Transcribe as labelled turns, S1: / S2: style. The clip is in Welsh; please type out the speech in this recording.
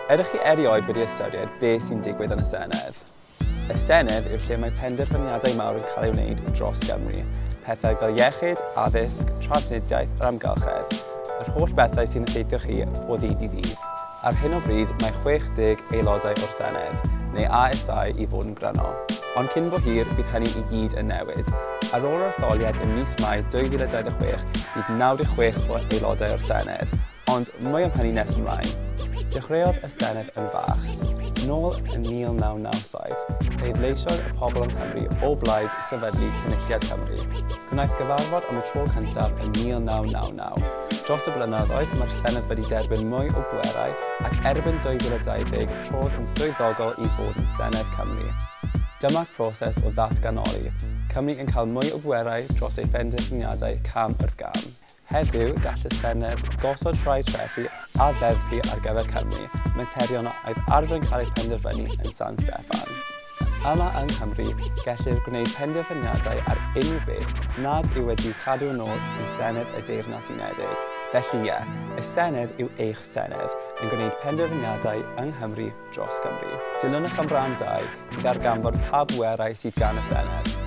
S1: Ydych chi erioed wedi ystyried beth sy'n digwydd yn y Senedd? Y Senedd yw lle mae penderfyniadau mawr yn cael ei wneud dros Gymru. Pethau fel iechyd, addysg, trafnidiaeth, yr amgylchedd. Yr holl bethau sy'n effeithio chi o ddydd i ddydd. Ar hyn o bryd mae 60 aelodau o'r Senedd, neu ASau i fod yn gryno. Ond cyn bo hir, bydd hynny i gyd yn newid. Ar ôl yr etholiad ym mis Mai 2026, bydd 96 o aelodau o'r Senedd, Ond mwy am hynny nes ymlaen. Dechreuodd y Senedd yn fach. Nôl yn 1997, pleidleisiodd y pobl yng Nghymru o blaid sefydlu Cynulliad Cymru. Gwnaeth gyfarfod am y tro cyntaf yn 1999. Dros y blynyddoedd, mae'r Senedd wedi derbyn mwy o bwerau ac erbyn 2020 trodd yn swyddogol i fod yn Senedd Cymru. Dyma'r proses o ddatganoli, Cymru yn cael mwy o bwerau dros ei phenderfyniadau cam wrth gam. Heddiw, gall y Senedd gosod rhai trethi a ddeddfu ar gyfer Cymru, materion a oedd arfer yn cael eu penderfynu yn San Steffan. Yma yng Nghymru, gellir gwneud penderfyniadau ar unrhyw beth nad yw wedi'u cadw yn ôl yn Senedd y Deyrnas Unedig. Felly ie, y Senedd yw eich Senedd, yn gwneud penderfyniadau yng Nghymru dros Gymru. Dilynwch am ran 2 i ddarganfod pa bwerau sydd gan y Senedd.